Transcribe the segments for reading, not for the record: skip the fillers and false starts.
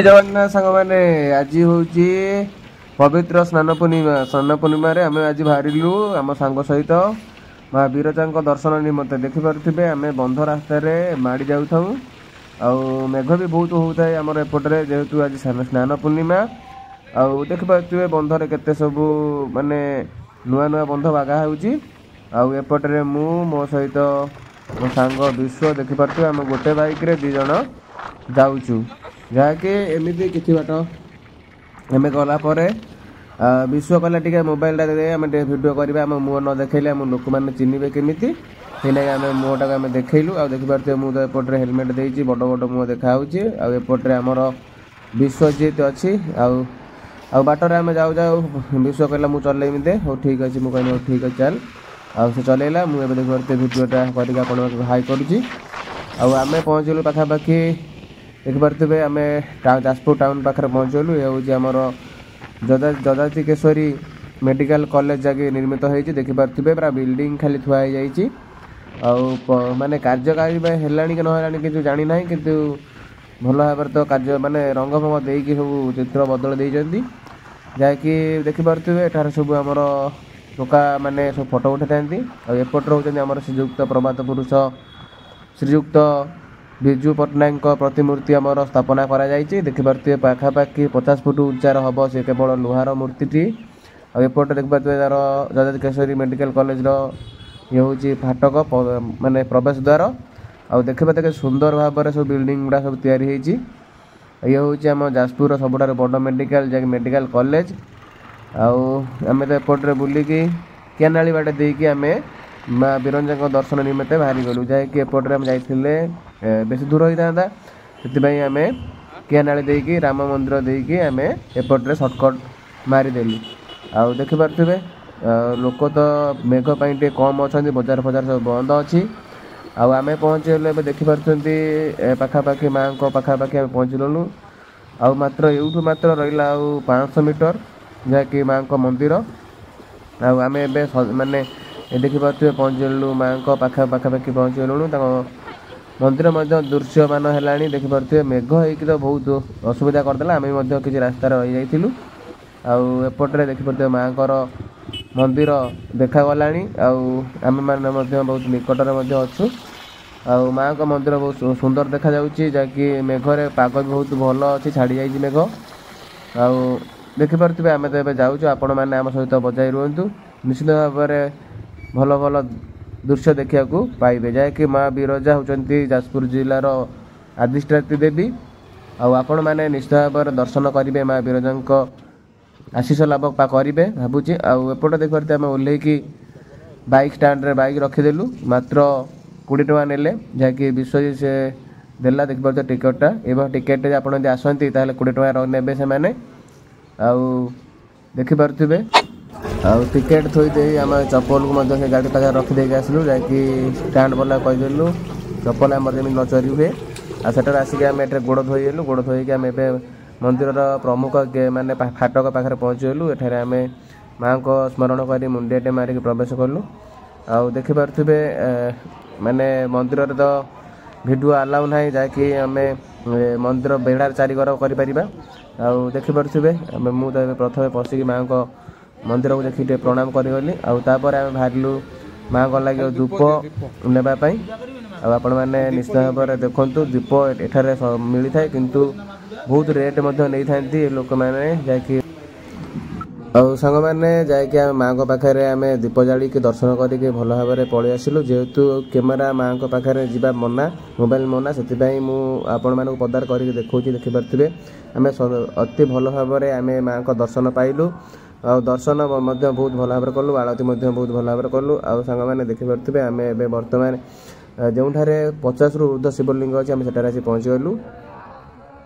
ଜଗନ୍ନାଥ ସାଙ୍ଗମାନେ, ଆଜି ହେଉଛି ପବିତ୍ର ସ୍ନାନ ପୂର୍ଣ୍ଣିମା। ସ୍ନାନ ପୂର୍ଣ୍ଣିମାରେ ଆମେ ଆଜି ବାହାରିଲୁ ଆମ ସାଙ୍ଗ ସହିତ ମା ବିରଜାଙ୍କ ଦର୍ଶନ ନିମନ୍ତେ। ଦେଖିପାରୁଥିବେ, ଆମେ ବନ୍ଧ ରାସ୍ତାରେ ମାଡ଼ି ଯାଉଥାଉ ଆଉ ମେଘ ବି ବହୁତ ହେଉଥାଏ ଆମର ଏପଟରେ, ଯେହେତୁ ଆଜି ସ୍ନାନ ପୂର୍ଣ୍ଣିମା। ଆଉ ଦେଖିପାରୁଥିବେ, ବନ୍ଧରେ କେତେ ସବୁ ମାନେ ନୂଆ ନୂଆ ବନ୍ଧ ବାଗା ହେଉଛି। ଆଉ ଏପଟରେ ମୁଁ, ମୋ ସହିତ ମୋ ସାଙ୍ଗ ବିଶ୍ୱ, ଦେଖିପାରୁଥିବେ ଆମେ ଗୋଟେ ବାଇକ୍ରେ 2 ଜଣ ଯାଉଛୁ। ଯାହାକି ଏମିତି କିଛି ବାଟ ଆମେ ଗଲା ପରେ ବିଶ୍ୱ କହିଲା, ଟିକେ ମୋବାଇଲଟା ଦେ, ଆମେ ଟିକେ ଭିଡ଼ିଓ କରିବା। ଆମ ମୁହଁ ନ ଦେଖେଇଲେ ଆମ ଲୋକମାନେ ଚିହ୍ନିବେ କେମିତି? ସେଇଲାଗି ଆମେ ମୁହଁଟାକୁ ଆମେ ଦେଖେଇଲୁ। ଆଉ ଦେଖିପାରୁଥିବେ, ମୁଁ ତ ଏପଟରେ ହେଲମେଟ୍ ଦେଇଛି, ବଡ଼ ବଡ଼ ମୁହଁ ଦେଖାହେଉଛି। ଆଉ ଏପଟରେ ଆମର ବିଶ୍ୱଜିତ ଅଛି। ଆଉ ବାଟରେ ଆମେ ଯାଉ ଯାଉ ବିଶ୍ୱ କହିଲା, ମୁଁ ଚଲେଇବି ଦେ। ହଉ ଠିକ୍ ଅଛି, ମୁଁ କହିଲି, ହଉ ଠିକ୍ ଅଛି ଚାଲ। ଆଉ ସେ ଚଲେଇଲା, ମୁଁ ଏବେ ଦେଖିପାରୁଥିବେ ଭିଡ଼ିଓଟା କରିକି ଆପଣଙ୍କୁ ହାଇ କରୁଛି। ଆଉ ଆମେ ପହଞ୍ଚିଲୁ ପାଖାପାଖି, ଦେଖିପାରୁଥିବେ ଆମେ ଯାଜପୁର ଟାଉନ୍ ପାଖରେ ପହଞ୍ଚିଗଲୁ। ଏ ହେଉଛି ଆମର ଯଯାତି କେଶରୀ ମେଡ଼ିକାଲ କଲେଜ ଯାକି ନିର୍ମିତ ହେଇଛି। ଦେଖିପାରୁଥିବେ, ପୁରା ବିଲ୍ଡିଂ ଖାଲି ଥୁଆ ହେଇଯାଇଛି। ଆଉ ମାନେ କାର୍ଯ୍ୟକାରୀ ହେଲାଣି କି ନ ହେଲାଣି କିନ୍ତୁ ଜାଣିନାହିଁ, କିନ୍ତୁ ଭଲ ଭାବରେ ତ କାର୍ଯ୍ୟ ମାନେ ରଙ୍ଗ ଫଙ୍ଗ ଦେଇକି ସବୁ ଚିତ୍ର ବଦଳି ଦେଇଛନ୍ତି। ଯାହାକି ଦେଖିପାରୁଥିବେ, ଏଠାରେ ସବୁ ଆମର ଟୋକା ମାନେ ସବୁ ଫଟୋ ଉଠାଇଥାନ୍ତି। ଆଉ ଏପଟରେ ହେଉଛନ୍ତି ଆମର ଶ୍ରୀଯୁକ୍ତ ପ୍ରବାଦ ପୁରୁଷ ଶ୍ରୀଯୁକ୍ତ ବିଜୁ ପଟ୍ଟନାୟକଙ୍କ ପ୍ରତିମୂର୍ତ୍ତି ଆମର ସ୍ଥାପନା କରାଯାଇଛି। ଦେଖିପାରୁଥିବେ, ପାଖାପାଖି 50 ଫୁଟ ଉଞ୍ଚାର ହେବ ସେ କେବଳ ଲୁହାର ମୂର୍ତ୍ତିଟି। ଆଉ ଏପଟେ ଦେଖିପାରୁଥିବେ, ତାର ଯଯାତି କେଶରୀ ମେଡ଼ିକାଲ କଲେଜର ଇଏ ହେଉଛି ଫାଟକ, ମାନେ ପ୍ରବେଶ ଦ୍ୱାର। ଆଉ ଦେଖିବା ଦେଖେ ସୁନ୍ଦର ଭାବରେ ସବୁ ବିଲ୍ଡିଂ ଗୁଡ଼ା ସବୁ ତିଆରି ହେଇଛି। ଇଏ ହେଉଛି ଆମ ଯାଜପୁରର ସବୁଠାରୁ ବଡ଼ ମେଡ଼ିକାଲ, ଯାହାକି ମେଡ଼ିକାଲ କଲେଜ। ଆଉ ଆମେ ତ ଏପଟରେ ବୁଲିକି କେନାଳି ବାଟେ ଦେଇକି ଆମେ ମା ବିରଞ୍ଜାଙ୍କ ଦର୍ଶନ ନିମନ୍ତେ ବାହାରିଗଲୁ। ଯାହାକି ଏପଟରେ ଆମେ ଯାଇଥିଲେ ବେଶୀ ଦୂର ହେଇଥାନ୍ତା, ସେଥିପାଇଁ ଆମେ କିଆନାଳି ଦେଇକି, ରାମ ମନ୍ଦିର ଦେଇକି ଆମେ ଏପଟରେ ସର୍ଟକଟ୍ ମାରିଦେଲୁ। ଆଉ ଦେଖିପାରୁଥିବେ, ଲୋକ ତ ମେଘ ପାଇଁ ଟିକେ କମ୍ ଅଛନ୍ତି, ବଜାର ଫଜାର ସବୁ ବନ୍ଦ ଅଛି। ଆଉ ଆମେ ପହଞ୍ଚିଗଲୁ ଏବେ, ଦେଖିପାରୁଛନ୍ତି ପାଖାପାଖି ମାଆଙ୍କ ପାଖାପାଖି ଆମେ ପହଞ୍ଚିଗଲୁ। ଆଉ ମାତ୍ର ଏଇଠୁ ମାତ୍ର ରହିଲା ଆଉ 500 ମିଟର, ଯାହାକି ମାଆଙ୍କ ମନ୍ଦିର। ଆଉ ଆମେ ଏବେ ମାନେ ଦେଖିପାରୁଥିବେ, ପହଞ୍ଚିଗଲୁ ମାଆଙ୍କ ପାଖାପାଖି ପହଞ୍ଚିଗଲୁଣୁ। ତାଙ୍କ ମନ୍ଦିର ମଧ୍ୟ ଦୃଶ୍ୟମାନ ହେଲାଣି, ଦେଖିପାରୁଥିବେ। ମେଘ ହେଇକି ତ ବହୁତ ଅସୁବିଧା କରିଦେଲା, ଆମେ ମଧ୍ୟ କିଛି ରାସ୍ତାରେ ରହିଯାଇଥିଲୁ। ଆଉ ଏପଟରେ ଦେଖିପାରୁଥିବେ, ମାଆଙ୍କର ମନ୍ଦିର ଦେଖାଗଲାଣି। ଆଉ ଆମେମାନେ ମଧ୍ୟ ବହୁତ ନିକଟରେ ମଧ୍ୟ ଅଛୁ। ଆଉ ମାଆଙ୍କ ମନ୍ଦିର ବହୁତ ସୁନ୍ଦର ଦେଖାଯାଉଛି, ଯାହାକି ମେଘରେ ପାଗ ବି ବହୁତ ଭଲ ଅଛି, ଛାଡ଼ି ଯାଇଛି ମେଘ। ଆଉ ଦେଖିପାରୁଥିବେ, ଆମେ ତ ଏବେ ଯାଉଛୁ, ଆପଣମାନେ ଆମ ସହିତ ବଜାଇ ରୁହନ୍ତୁ, ନିଶ୍ଚିତ ଭାବରେ ଭଲ ଭଲ ଦୃଶ୍ୟ ଦେଖିବାକୁ ପାଇବେ। ଯାହାକି ମା ବିରଜା ହେଉଛନ୍ତି ଯାଜପୁର ଜିଲ୍ଲାର ଅଧିଷ୍ଠାତ୍ରୀ ଦେବୀ। ଆଉ ଆପଣମାନେ ନିଶ୍ଚିତ ଭାବରେ ଦର୍ଶନ କରିବେ, ମା ବିରଜାଙ୍କ ଆଶିଷ ଲାଭ କରିବେ ଭାବୁଛି। ଆଉ ଏପଟେ ଦେଖିପାରୁଥିବେ, ଆମେ ଓହ୍ଲେଇକି ବାଇକ୍ ଷ୍ଟାଣ୍ଡରେ ବାଇକ୍ ରଖିଦେଲୁ। ମାତ୍ର 20 ଟଙ୍କା ନେଲେ, ଯାହାକି ବିଶ୍ୱଜିତ ସେ ଦେଲା। ଦେଖିପାରୁଥିବେ ଟିକେଟଟା ଏବଂ ଟିକେଟ୍ ଆପଣ ଯଦି ଆସନ୍ତି ତାହେଲେ 20 ଟଙ୍କା ନେବେ ସେମାନେ। ଆଉ ଦେଖିପାରୁଥିବେ, ଆଉ ଟିକେଟ୍ ଥୋଇ ଦେଇ ଆମେ ଚପଲକୁ ମଧ୍ୟ ସେ ଗାଡ଼ି ପାଖରେ ରଖିଦେଇକି ଆସିଲୁ। ଯାଇକି ଷ୍ଟାଣ୍ଡ ବାଲା କହିଦେଲୁ ଚପଲ ଆମର ଯେମିତି ନ ଚୋରି ହୁଏ। ଆଉ ସେଠାରେ ଆସିକି ଆମେ ଏଠାରେ ଗୋଡ଼ ଧୋଇହେଲୁ। ଗୋଡ଼ ଧୋଇକି ଆମେ ଏବେ ମନ୍ଦିରର ପ୍ରମୁଖ ମାନେ ଫାଟକ ପାଖରେ ପହଞ୍ଚିଗଲୁ। ଏଠାରେ ଆମେ ମାଆଙ୍କ ସ୍ମରଣ କରି ମୁଣ୍ଡିଆଟେ ମାରିକି ପ୍ରବେଶ କଲୁ। ଆଉ ଦେଖିପାରୁଥିବେ, ମାନେ ମନ୍ଦିରରେ ତ ଭିଡ଼ିଓ ଆଲାଉ ନାହିଁ, ଯାହାକି ଆମେ ମନ୍ଦିର ବେଢ଼ାର ଚାରିକର କରିପାରିବା। ଆଉ ଦେଖିପାରୁଥିବେ, ଆମେ ମୁଁ ତ ଏବେ ପ୍ରଥମେ ପଶିକି ମାଆଙ୍କ ମନ୍ଦିରକୁ ଦେଖିକି ଟିକେ ପ୍ରଣାମ କରିଗଲି। ଆଉ ତାପରେ ଆମେ ବାହାରିଲୁ ମାଆଙ୍କ ଲାଗି ଧୂପ ନେବା ପାଇଁ। ଆଉ ଆପଣମାନେ ନିଶ୍ଚିତ ଭାବରେ ଦେଖନ୍ତୁ, ଦୀପ ଏଠାରେ ମିଳିଥାଏ, କିନ୍ତୁ ବହୁତ ରେଟ୍ ମଧ୍ୟ ନେଇଥାନ୍ତି ଲୋକମାନେ। ଯାହାକି ଆଉ ସାଙ୍ଗମାନେ, ଯାଇକି ଆମେ ମାଆଙ୍କ ପାଖରେ ଆମେ ଦୀପ ଜାଳିକି ଦର୍ଶନ କରିକି ଭଲ ଭାବରେ ପଳେଇ ଆସିଲୁ। ଯେହେତୁ କ୍ୟାମେରା ମାଆଙ୍କ ପାଖରେ ଯିବା ମନା, ମୋବାଇଲ ମନା, ସେଥିପାଇଁ ମୁଁ ଆପଣମାନଙ୍କୁ ପଦାର କରିକି ଦେଖାଉଛି। ଦେଖିପାରୁଥିବେ, ଆମେ ଅତି ଭଲ ଭାବରେ ଆମେ ମାଆଙ୍କ ଦର୍ଶନ ପାଇଲୁ। ଆଉ ଦର୍ଶନ ମଧ୍ୟ ବହୁତ ଭଲ ଭାବରେ କଲୁ, ଆଳତି ମଧ୍ୟ ବହୁତ ଭଲ ଭାବରେ କଲୁ। ଆଉ ସାଙ୍ଗମାନେ ଦେଖିପାରୁଥିବେ, ଆମେ ଏବେ ବର୍ତ୍ତମାନ ଯେଉଁଠାରେ 50ରୁ ଉର୍ଦ୍ଧ୍ୱ ଶିବଲିଙ୍ଗ ଅଛି, ଆମେ ସେଠାରେ ଆସି ପହଞ୍ଚିଗଲୁ।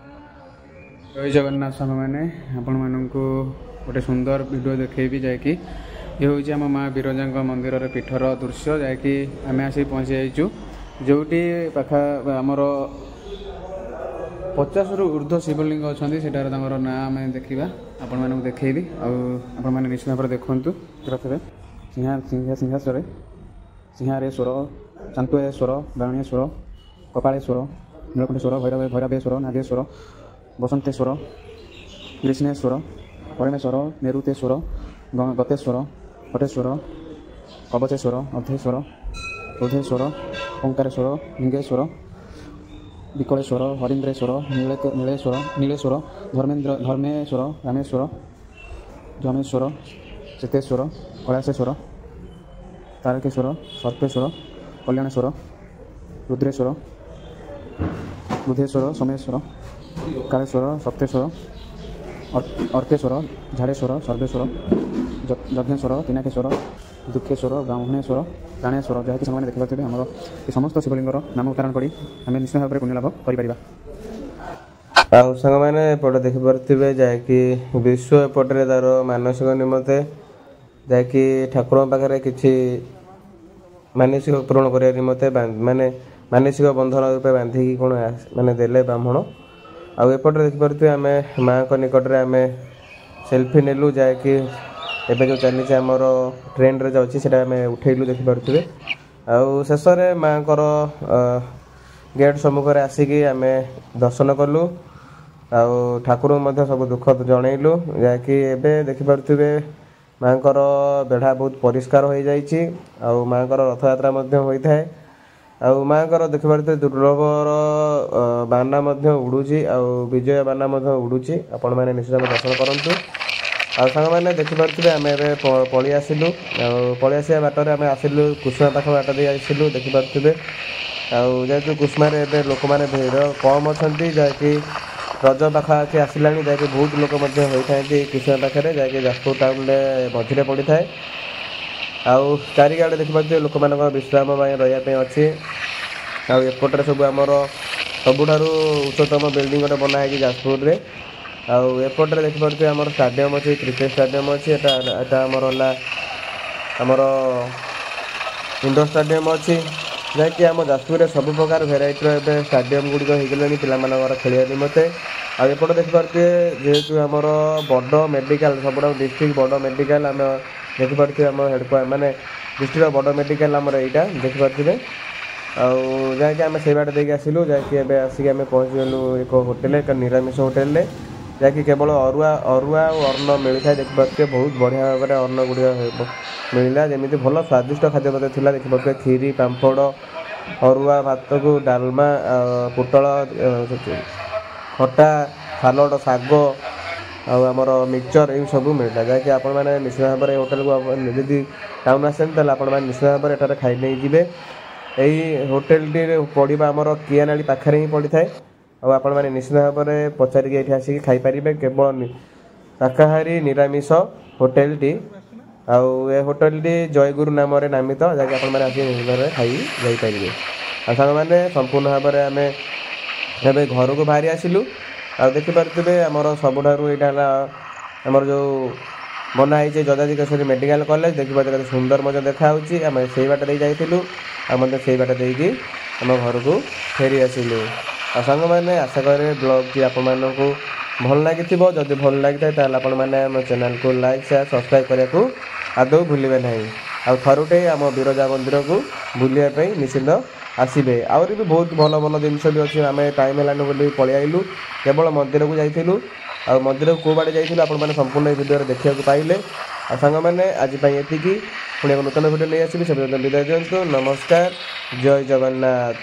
ଜୟ ଜଗନ୍ନାଥ ସାଙ୍ଗମାନେ, ଆପଣମାନଙ୍କୁ ଗୋଟେ ସୁନ୍ଦର ଭିଡ଼ିଓ ଦେଖେଇବି। ଯାଇକି ଇଏ ହେଉଛି ଆମ ମା ବିରଜାଙ୍କ ମନ୍ଦିରର ପୀଠର ଦୃଶ୍ୟ। ଯାଇକି ଆମେ ଆସିକି ପହଞ୍ଚି ଯାଇଛୁ, ଯେଉଁଠି ପାଖା ଆମର 50ରୁ ଉର୍ଦ୍ଧ୍ୱ ଶିବଲିଙ୍ଗ ଅଛନ୍ତି। ସେଠାରେ ତାଙ୍କର ନାଁ ଆମେ ଦେଖିବା, ଆପଣମାନଙ୍କୁ ଦେଖେଇବି। ଆଉ ଆପଣମାନେ ନିଶ୍ଚିତ ଭାବରେ ଦେଖନ୍ତୁ। ରଖିବେ ସିଂହା ସିଂହା ସିଂହାସରେ ସିଂହାରେଶ୍ୱର, ଚାନ୍ତୁଏଶ୍ୱର, ବାଣେଶ୍ୱର, କପାଳେଶ୍ୱର, ନୀଳକଣ୍ଠେଶ୍ୱର, ଭୈରବ ଭୈରବେଶ୍ୱର, ନାଗେଶ୍ୱର, ବସନ୍ତେଶ୍ୱର, ଗ୍ରୀଷ୍ଣେଶ୍ୱର, ପରମେଶ୍ୱର, ନେରୁତେଶ୍ୱର, ଗତେଶ୍ୱର, ହଟେଶ୍ୱର, କବଚେଶ୍ୱର, ଅଧେଶ୍ୱର, ବୁଧେଶ୍ୱର, ଓଙ୍କାରେଶ୍ୱର, ଲିଙ୍ଗେଶ୍ୱର, ବିକଳେଶ୍ୱର, ହରିନ୍ଦ୍ରେଶ୍ୱର, ନୀଳେଶ୍ୱର, ନୀଳେଶ୍ୱର, ଧର୍ମେନ୍ଦ୍ର, ଧର୍ମେଶ୍ୱର, ରାମେଶ୍ୱର, ଯମେଶ୍ୱର, ସିତେଶ୍ୱର, କୈଳାସେଶ୍ୱର, ତାରକେଶ୍ୱର, ସର୍ପେଶ୍ୱର, କଲ୍ୟାଣେଶ୍ୱର, ରୁଦ୍ରେଶ୍ୱର, ବୁଧେଶ୍ୱର, ସୋମେଶ୍ୱର, କାଳେଶ୍ୱର, ସପ୍ତେଶ୍ୱର, ଅର୍କେଶ୍ୱର, ଝାଡ଼େଶ୍ୱର, ସର୍ବେଶ୍ୱର, ଯଜ୍ଞେଶ୍ୱର, ପିନାକେଶ୍ୱର, ଦୁଃଖେଶ୍ୱର, ବ୍ରାହ୍ମଣେଶ୍ୱର, ପ୍ରାଣେଶ୍ୱର। ଯାହାକି ସାଙ୍ଗମାନେ ଦେଖିପାରୁଥିବେ, ଆମର ଏ ସମସ୍ତ ଶିବଲିଙ୍ଗର ନାମ ଉଚ୍ଚାରଣ କରି ଆମେ ନିଶ୍ଚୟ ଭାବରେ ପୁଣ୍ୟ ଲାଭ କରିପାରିବା। ଆଉ ସାଙ୍ଗମାନେ, ଏପଟେ ଦେଖିପାରୁଥିବେ ଯାହାକି ବିଶ୍ୱ ଏପଟରେ ତାର ମାନସିକ ନିମନ୍ତେ ଯାହାକି ଠାକୁରଙ୍କ ପାଖରେ କିଛି ମାନସିକ ପୂରଣ କରିବା ନିମନ୍ତେ, ମାନେ ମାନସିକ ବନ୍ଧନ ରୂପେ ବାନ୍ଧିକି କ'ଣ ମାନେ ଦେଲେ ବ୍ରାହ୍ମଣ। ଆଉ ଏପଟରେ ଦେଖିପାରୁଥିବେ, ଆମେ ମାଆଙ୍କ ନିକଟରେ ଆମେ ସେଲଫି ନେଲୁ, ଯାହାକି ଏବେ ଯେଉଁ ଚାଲିଛି ଆମର ଟ୍ରେଣ୍ଡରେ ଯାଉଛି, ସେଇଟା ଆମେ ଉଠେଇଲୁ, ଦେଖିପାରୁଥିବେ। ଆଉ ଶେଷରେ ମାଆଙ୍କର ଗେଟ୍ ସମ୍ମୁଖରେ ଆସିକି ଆମେ ଦର୍ଶନ କଲୁ ଆଉ ଠାକୁରଙ୍କୁ ମଧ୍ୟ ସବୁ ଦୁଃଖ ଜଣେଇଲୁ। ଯାହାକି ଏବେ ଦେଖିପାରୁଥିବେ, ମାଆଙ୍କର ବେଢ଼ା ବହୁତ ପରିଷ୍କାର ହୋଇଯାଇଛି ଆଉ ମାଆଙ୍କର ରଥଯାତ୍ରା ମଧ୍ୟ ହୋଇଥାଏ। ଆଉ ମାଆଙ୍କର ଦେଖିପାରୁଥିବେ, ଦୁର୍ଲଭର ବାନା ମଧ୍ୟ ଉଡ଼ୁଛି ଆଉ ବିଜୟ ବାନା ମଧ୍ୟ ଉଡ଼ୁଛି। ଆପଣମାନେ ନିଶ୍ଚିତ ଭାବେ ଦର୍ଶନ କରନ୍ତୁ। ଆଉ ସାଙ୍ଗମାନେ ଦେଖିପାରୁଥିବେ, ଆମେ ଏବେ ପଳେଇ ଆସିଲୁ ଆଉ ପଳେଇ ଆସିବା ବାଟରେ ଆମେ ଆସିଲୁ କୁସୁମା ପାଖ ବାଟ ଦେଇ ଆସିଲୁ, ଦେଖିପାରୁଥିବେ। ଆଉ ଯେହେତୁ କୁସୁମାରେ ଏବେ ଲୋକମାନେ ଭିଡ଼ କମ୍ ଅଛନ୍ତି, ଯାହାକି ରଜ ପାଖାପାଖି ଆସିଲାଣି, ଯାହାକି ବହୁତ ଲୋକ ମଧ୍ୟ ହୋଇଥାନ୍ତି କୁସୁମା ପାଖରେ, ଯାହାକି ଯାଜପୁର ଟାଉନରେ ମଝିରେ ପଡ଼ିଥାଏ। ଆଉ ଚାରିଆଡ଼େ ଦେଖିପାରୁଥିବେ, ଲୋକମାନଙ୍କ ବିଶ୍ରାମ ପାଇଁ ରହିବା ପାଇଁ ଅଛି। ଆଉ ଏପଟରେ ସବୁ ଆମର ସବୁଠାରୁ ଉଚ୍ଚତମ ବିଲ୍ଡିଂ ଗୋଟେ ବନା ହେଇଛି ଯାଜପୁରରେ। ଆଉ ଏପଟରେ ଦେଖିପାରୁଥିବେ, ଆମର ଷ୍ଟାଡ଼ିୟମ୍ ଅଛି, କ୍ରିକେଟ ଷ୍ଟାଡ଼ିୟମ୍ ଅଛି। ଏଟା ଆମର ହେଲା ଆମର ଇଣ୍ଡୋର ଷ୍ଟାଡ଼ିୟମ୍ ଅଛି, ଯାହାକି ଆମ ଯାଜପୁରରେ ସବୁ ପ୍ରକାର ଭେରାଇଟିର ଏବେ ଷ୍ଟାଡ଼ିୟମ୍ ଗୁଡ଼ିକ ହେଇଗଲାଣି ପିଲାମାନଙ୍କର ଖେଳିବା ନିମନ୍ତେ। ଆଉ ଏପଟେ ଦେଖିପାରୁଥିବେ, ଯେହେତୁ ଆମର ବଡ଼ ମେଡ଼ିକାଲ, ସବୁଠାରୁ ଡିଷ୍ଟ୍ରିକ୍ଟ ବଡ଼ ମେଡ଼ିକାଲ ଆମେ ଦେଖିପାରୁଥିବେ, ଆମ ହେଡ଼ ମାନେ ଡିଷ୍ଟ୍ରିକ୍ଟର ବଡ଼ ମେଡ଼ିକାଲ ଆମର ଏଇଟା, ଦେଖିପାରୁଥିବେ। ଆଉ ଯାହାକି ଆମେ ସେଇ ବାଟ ଦେଇକି ଆସିଲୁ, ଯାହାକି ଏବେ ଆସିକି ଆମେ ପହଞ୍ଚିଗଲୁ ଏକ ହୋଟେଲ, ଏକ ନିରାମିଷ ହୋଟେଲରେ, ଯାହାକି କେବଳ ଅରୁଆ ଆଉ ଅନ୍ନ ମିଳିଥାଏ। ଦେଖିପାରୁଥିବେ, ବହୁତ ବଢ଼ିଆ ଭାବରେ ଅନ୍ନ ଗୁଡ଼ିକ ମିଳିଲା, ଯେମିତି ଭଲ ସ୍ୱାଦିଷ୍ଟ ଖାଦ୍ୟ ମଧ୍ୟ ଥିଲା। ଦେଖିପାରୁଥିବେ, କ୍ଷୀରି, ପାମ୍ପଡ଼, ଅରୁଆ ଭାତକୁ ଡାଲମା, ପୋଟଳ ଖଟା, ସାଲଡ଼, ଶାଗ ଆଉ ଆମର ମିକ୍ସଚର୍ ଏଇ ସବୁ ମିଳିଲା। ଯାହାକି ଆପଣମାନେ ନିଶ୍ଚିତ ଭାବରେ ହୋଟେଲକୁ ଯଦି ଟାଉନ୍ ଆସନ୍ତି, ତାହେଲେ ଆପଣମାନେ ନିଶ୍ଚିତ ଭାବରେ ଏଠାରେ ଖାଇ ନେଇଯିବେ। ଏଇ ହୋଟେଲଟିରେ ପଡ଼ିବା ଆମର କିଆନାଳି ପାଖରେ ହିଁ ପଡ଼ିଥାଏ। ଆଉ ଆପଣମାନେ ନିଶ୍ଚିତ ଭାବରେ ପଚାରିକି ଏଇଠି ଆସିକି ଖାଇପାରିବେ, କେବଳ ଶାକାହାରୀ ନିରାମିଷ ହୋଟେଲଟି। ଆଉ ଏ ହୋଟେଲଟି ଜୟଗୁରୁ ନାମରେ ନାମିତ, ଯାହାକି ଆପଣମାନେ ଆସିକି ନିଶ୍ଚିତ ଭାବରେ ଖାଇ ଯାଇପାରିବେ। ଆଉ ସାଙ୍ଗମାନେ, ସମ୍ପୂର୍ଣ୍ଣ ଭାବରେ ଆମେ ଏବେ ଘରକୁ ବାହାରି ଆସିଲୁ। ଆଉ ଦେଖିପାରୁଥିବେ, ଆମର ସବୁଠାରୁ ଏଇଟା ହେଲା ଆମର ଯେଉଁ ବନା ହେଇଛି ଯଯାତି କେଶରୀ ମେଡ଼ିକାଲ କଲେଜ, ଦେଖିପାରୁଥିବେ କେତେ ସୁନ୍ଦର ମଧ୍ୟ ଦେଖାହେଉଛି। ଆମେ ସେଇ ବାଟ ଦେଇ ଯାଇଥିଲୁ ଆଉ ମଧ୍ୟ ସେଇ ବାଟ ଦେଇକି ଆମ ଘରକୁ ଫେରି ଆସିଲୁ। ଆଉ ସାଙ୍ଗମାନେ, ଆଶା କରେ ବ୍ଲଗ୍ଟି ଆପଣମାନଙ୍କୁ ଭଲ ଲାଗିଥିବ। ଯଦି ଭଲ ଲାଗିଥାଏ, ତାହେଲେ ଆପଣମାନେ ଆମ ଚ୍ୟାନେଲକୁ ଲାଇକ୍, ସେୟାର, ସବସ୍କ୍ରାଇବ୍ କରିବାକୁ ଆଦୌ ଭୁଲିବେ ନାହିଁ। ଆଉ ଥରୁଟେ ଆମ ବିରଜା ମନ୍ଦିରକୁ ବୁଲିବା ପାଇଁ ନିଶ୍ଚିନ୍ତ ଆସିବେ। ଆହୁରି ବି ବହୁତ ଭଲ ଭଲ ଜିନିଷ ବି ଅଛି, ଆମେ ଟାଇମ୍ ହେଲାନି ବୋଲି ପଳେଇ ଆଇଲୁ, କେବଳ ମନ୍ଦିରକୁ ଯାଇଥିଲୁ। ଆଉ ମନ୍ଦିରକୁ କେଉଁ ବାଟେ ଯାଇଥିଲୁ, ଆପଣମାନେ ସମ୍ପୂର୍ଣ୍ଣ ଏହି ଭିଡ଼ିଓରେ ଦେଖିବାକୁ ପାଇଲେ। ଆଉ ସାଙ୍ଗମାନେ, ଆଜି ପାଇଁ ଏତିକି। ପୁଣି ଏକ ନୂତନ ଭିଡ଼ିଓ ନେଇ ଆସିବି, ସେ ପର୍ଯ୍ୟନ୍ତ ବିଦାୟ ଦିଅନ୍ତୁ। ନମସ୍କାର, ଜୟ ଜଗନ୍ନାଥ।